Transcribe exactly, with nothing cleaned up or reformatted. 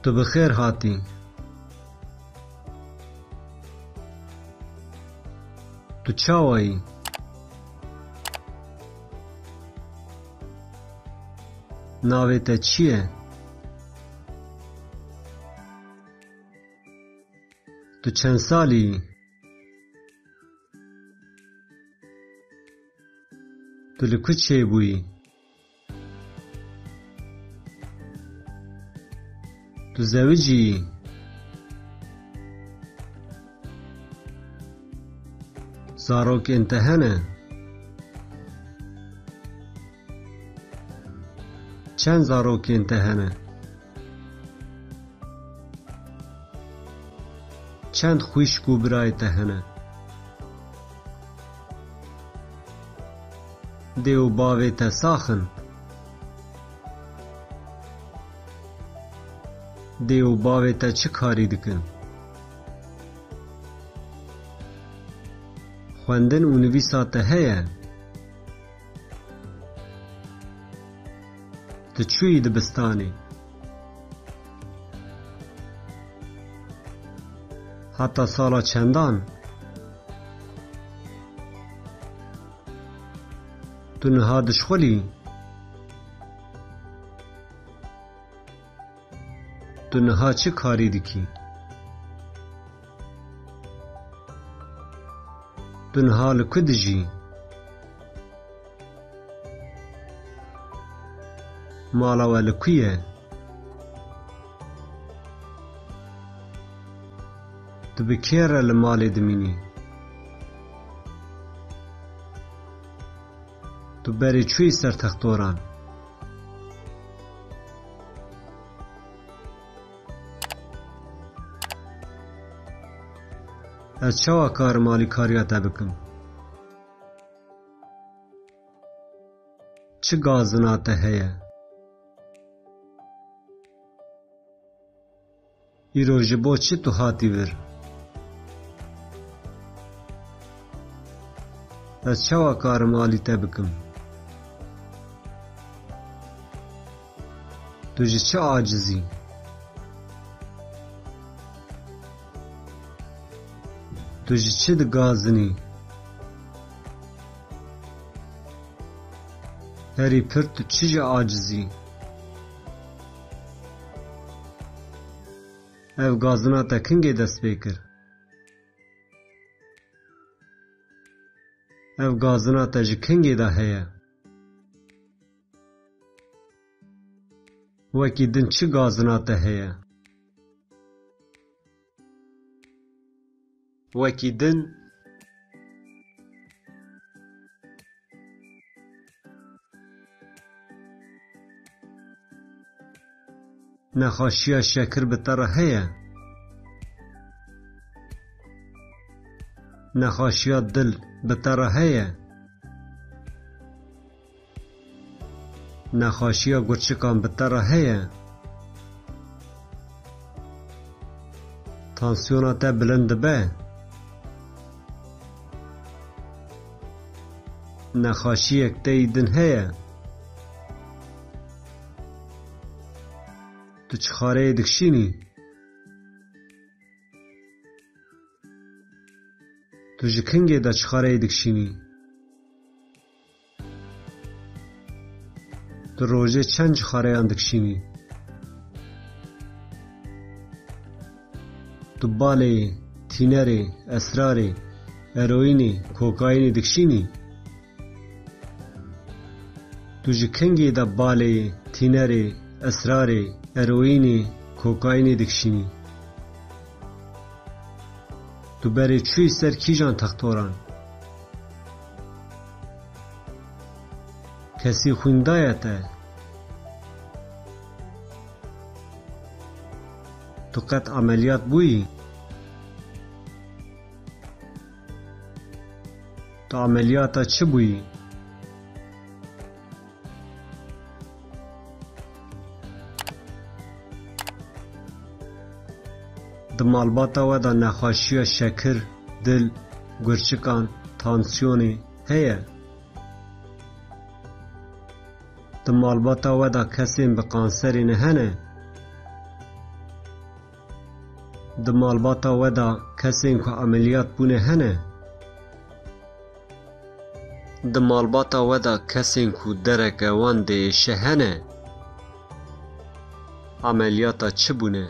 Tu bi xêr hatî. Tu çawa yî? Navê te çi ye? Tu çend salî yî? Tu li ku çêbûyî? Tu zewicî yî? Zarokên te hene? Çend zarokên te hene? Çend xwişk û birayê te hene? Dê û bavê te sax in? Dê û bavê te çi karî dikin? Xwendin û nivîsa te heye? Tu çûyî dibistanê? Heta sala çendan? Tu niha dişxulî? Tu niha çi karî dikî? Tu niha li ku dijî? Mala we li ku ye? Tu bi kê re li malê dimînî? Tu berê çûyî ser textoran? Ez çawa karim alîkariya te bikim? Çi gazina te heye? Îro ji bo çi tu hatî vir? Ez çawa karim alî te bikim? Tu ji çi acizî? Tu ji çi digazinî? Herî pir tu çi jî acizî? Ev gazina te kingê dest pê kir? Ev gazina te ji kingê de heye? Wekî din çi gazina te heye? Wekî din nexweşiya şekir bi te re heye? Nexweşiya dil bi te re heye? Nexweşiya gurçikan bi te re heye? Tansiyona te bilind dibe? Nexweşiyek te yî din heye? Tu çi xareyê dikişînî? Tu ji kingê de çi xareyê dikişînî? Tu rojê çend ji xareyan dikişînî? Tu balê, tînerê, esrarê, eroînê, kokaînê dikişînî? Tu ji kengê de balê, tînerê, esrarê, eroînê, kokaînê dikişînî? Tu berê çûyî ser kîjan textoran? Kesî xwîn daye te? Tu qet emeliyat bûyî? Tu emeliyata çi bûyî? Di malbata we de nexweşiya şekir, dil, gurçikan, tansiyonê heye? Di malbata we de kesên bi kanserê ne hene? Di malbata we de kesên ku emeliyat bûne hene? Di malbata we de kesên ku dereke wan diêşe hene? Emeliyata çi bûne?